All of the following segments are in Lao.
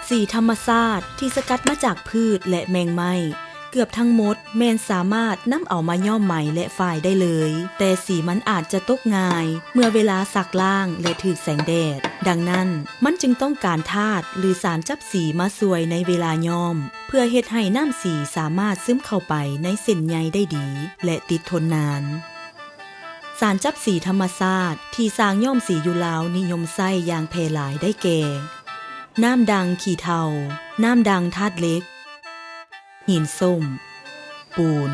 ສີທຳມະຊາດທີ່ສະກັດມາຈາກພືດ ແລະ ແມງໄມ້ ເກືອບທັງໝົດແມ່ນສາມາດນຳເອົາມາຍ້ອມໄໝ ແລະ ຝ້າຍໄດ້ເລີຍ, ແຕ່ສີມັນອາດຈະຕົກງ່າຍເມື່ອເວລາຊັກລ້າງ ແລະ ຖືກແສງແດດ. ດັ່ງນັ້ນ, ມັນຈຶ່ງຕ້ອງການທາດ ຫຼື ສານຈັບສີມາຊ່ວຍໃນເວລາຍ້ອມ, ເພື່ອເຮັດໃຫ້ນ້ຳສີສາມາດຊຶມເຂົ້າໄປໃນເສັ້ນໃຍໄດ້ດີ ແລະ ຕິດທົນນານ. ສານຈັບສີທຳມະຊາດທີ່ຊ່າງຍ້ອມສີຢູ່ລາວນິຍົມໃຊ້ຢ່າງແຜ່ຫຼາຍໄດ້ແກ່ ນ້ຳດ່າງຂີ້ເຖົ້າ, ນ້ຳດ່າງທາດເຫຼັກ, ຫີນສົ້ມ, ປູນ,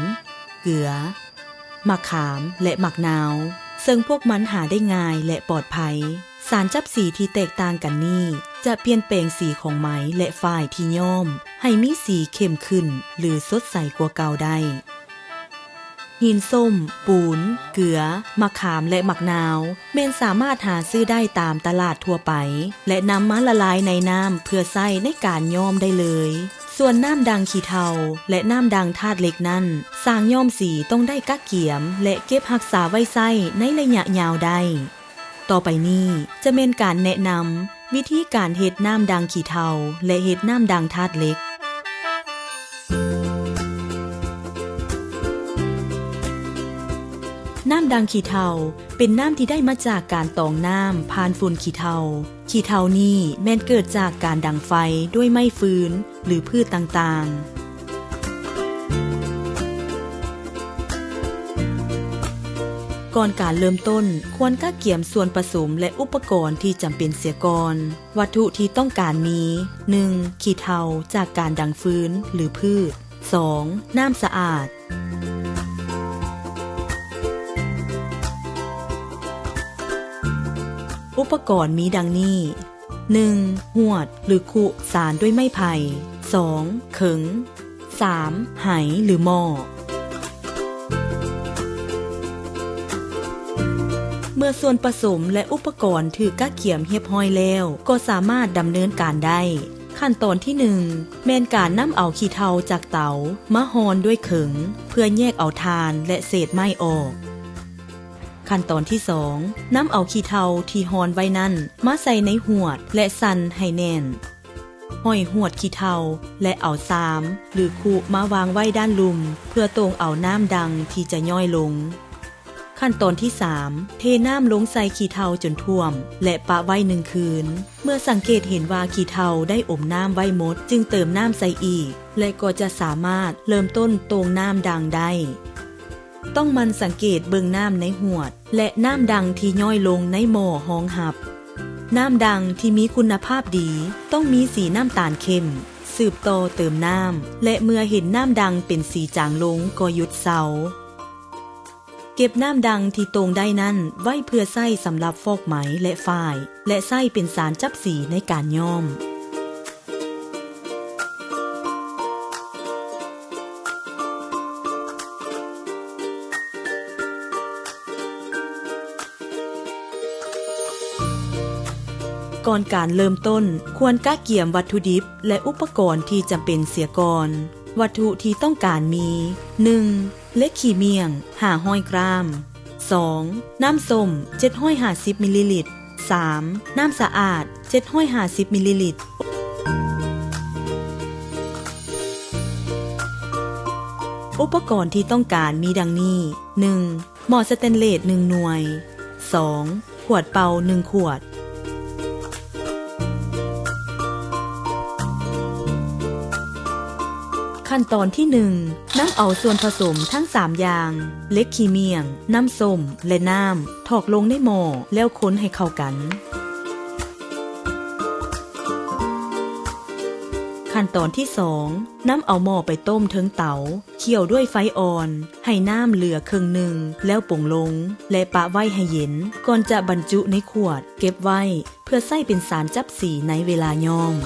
ເກືອ, ໝາກຂາມ ແລະ ໝາກນາວ, ເຊິ່ງພວກມັນຫາໄດ້ງ່າຍ ແລະ ປອດໄພ. ສານຈັບສີທີ່ແຕກຕ່າງກັນນີ້ ຈະປ່ຽນແປງສີຂອງໄໝ ແລະ ຝ້າຍທີ່ຍ້ອມ ໃຫ້ມີສີເຂັ້ມຂຶ້ນ ຫຼື ສົດໃສກວ່າເກົ່າໄດ້. ຫີນສົ້ມ, ປູນ, ເກືອ, ໝາກຂາມ ແລະ ໝາກນາວ ແມ່ນສາມາດຫາຊື້ໄດ້ຕາມຕະຫຼາດທົ່ວໄປ ແລະ ນຳມາລະລາຍໃນນ້ຳເພື່ອໃຊ້ໃນການຍ້ອມໄດ້ເລີຍ. ສ່ວນນ້ຳດ່າງຂີ້ເຖົ້າ ແລະ ນ້ຳດ່າງທາດເຫຼັກນັ້ນ, ຊ່າງຍ້ອມສີຕ້ອງໄດ້ກະກຽມ ແລະ ເກັບຮັກສາໄວ້ໃຊ້ໃນໄລຍະຍາວໄດ້. ຕໍ່ໄປນີ້ຈະແມ່ນການແນະນຳວິທີການເຮັດນ້ຳດ່າງຂີ້ເຖົ້າ ແລະ ເຮັດນ້ຳດ່າງທາດເຫຼັກ. ນ້ຳດ່າງຂີ້ເຖົ້າເປັນນ້ຳທີ່ໄດ້ມາຈາກການຕອງນ້ຳຜ່ານຝຸ່ນຂີ້ເຖົ້າ. ຂີ້ເຖົ້ານີ້ແມ່ນເກີດຈາກການດັງໄຟດ້ວຍໄມ້ຟືນ ຫຼື ພືດຕ່າງໆ. ກ່ອນການເລີ່ມຕົ້ນ, ຄວນກະກຽມສ່ວນປະສົມ ແລະ ອຸປະກອນທີ່ຈຳເປັນເສຍກ່ອນ. ວັດຖຸທີ່ຕ້ອງການມີ, ໜຶ່ງ ຂີ້ເຖົ້າຈາກການດັງຟືນ ຫຼື ພືດ, ສອງ ນ້ຳສະອາດ. ອຸປະກອນມີດັ່ງນີ້, ໜຶ່ງ ຫວດ ຫຼື ຄຸ ສານດ້ວຍໄມ້ໄຜ່, ສອງ ເຂີງ, ສາມ ໄຫ ຫຼື ໝໍ້. ເມື່ອສ່ວນປະສົມ ແລະ ອຸປະກອນຖືກກະກຽມຮຽບຮ້ອຍແລ້ວ, ກໍສາມາດດຳເນີນການໄດ້. ຂັ້ນຕອນທີໜຶ່ງ ແມ່ນການນຳເອົາຂີ້ເຖົ້າຈາກເຕົາມາຮ່ອນດ້ວຍເຂີງ ເພື່ອແຍກເອົາຖ່ານ ແລະ ເສດໄມ້ອອກ. ຂັ້ນຕອນທີສອງ ນຳເອົາຂີ້ເຖົ້າທີ່ຮ່ອນໄວ້ນັ້ນມາໃສ່ໃນຫວດ ແລະ ສັ່ນໃຫ້ແໜ້ນ. ຫ້ອຍຫວດຂີ້ເຖົ້າ ແລະ ເອົາຊາມ ຫຼື ຄຸ ມາວາງໄວ້ດ້ານລຸ່ມ ເພື່ອໂຕ່ງເອົານ້ຳດັງທີ່ຈະຍ້ອຍລົງ. ຂັ້ນຕອນທີສາມ ເທນ້ຳລົງໃສ່ຂີ້ເຖົ້າຈົນຖ້ວມ ແລະ ປະໄວ້ໜຶ່ງຄືນ. ເມື່ອສັງເກດເຫັນວ່າຂີ້ເຖົ້າໄດ້ອົມນ້ຳໄວ້ໝົດ, ຈຶ່ງເຕີມນ້ຳໃສ່ອີກ ແລະ ກໍຈະສາມາດເລີ່ມຕົ້ນໂຕ່ງນ້ຳດັງໄດ້. ຕ້ອງໝັ່ນສັງເກດເບິ່ງນ້ຳໃນຫວດ ແລະ ນ້ຳດັງທີ່ຍ້ອຍລົງໃນໝໍ້ຮອງຮັບ. ນ້ຳດັງທີ່ມີຄຸນນະພາບດີຕ້ອງມີສີນ້ຳຕານເຂັ້ມ, ສືບຕໍ່ເຕີມນ້ຳ ແລະ ເມື່ອເຫັນນ້ຳດັງເປັນສີຈາງລົງກໍຢຸດເຊົາ. ເກັບນ້ຳດັງທີ່ໂຕ່ງໄດ້ນັ້ນໄວ້ເພື່ອໃຊ້ສຳລັບຟອກໄໝ ແລະ ຝ້າຍ ແລະ ໃຊ້ເປັນສານຈັບສີໃນການຍ້ອມ. ກ່ອນການເລີ່ມຕົ້ນ, ຄວນກະກຽມວັດຖຸດິບ ແລະ ອຸປະກອນທີ່ຈຳເປັນເສຍກ່ອນ. ວັດຖຸທີ່ຕ້ອງການມີ, ໜຶ່ງ ເຫຼັກຂີ້ໝ້ຽງ ຫ້າຮ້ອຍກຣາມ, ສອງ ນ້ຳສົ້ມ ເຈັດຮ້ອຍຫ້າສິບມິນລີລິດ, ສາມ ນ້ຳສະອາດ ເຈັດຮ້ອຍຫ້າສິບມິນລີລິດ. ອຸປະກອນທີ່ຕ້ອງການມີດັ່ງນີ້, ໜຶ່ງ ໝໍ້ສະແຕນເລດ ໜຶ່ງໜ່ວຍ, ສອງ ຂວດເປົ່າ ໜຶ່ງຂວດ. ຂັ້ນຕອນທີໜຶ່ງ ນຳເອົາສ່ວນປະສົມທັງສາມຢ່າງ ເຫຼັກຂີ້ໝ້ຽງ, ນ້ຳສົ້ມ ແລະ ນ້ຳ ຖອກລົງໃນໝໍ້ ແລ້ວຄົນໃຫ້ເຂົ້າກັນ. ຂັ້ນຕອນທີສອງ ນຳເອົາໝໍ້ໄປຕົ້ມເທິງເຕົາ, ຂ້ຽວດ້ວຍໄຟອ່ອນ, ໃຫ້ນ້ຳເຫຼືອເຄິ່ງໜຶ່ງ ແລ້ວປົງລົງ ແລະ ປະໄວ້ໃຫ້ເຢັນ ກ່ອນຈະບັນຈຸໃນຂວດ ເກັບໄວ້ ເພື່ອໃຊ້ເປັນສານຈັບສີໃນເວລາຍ້ອມ.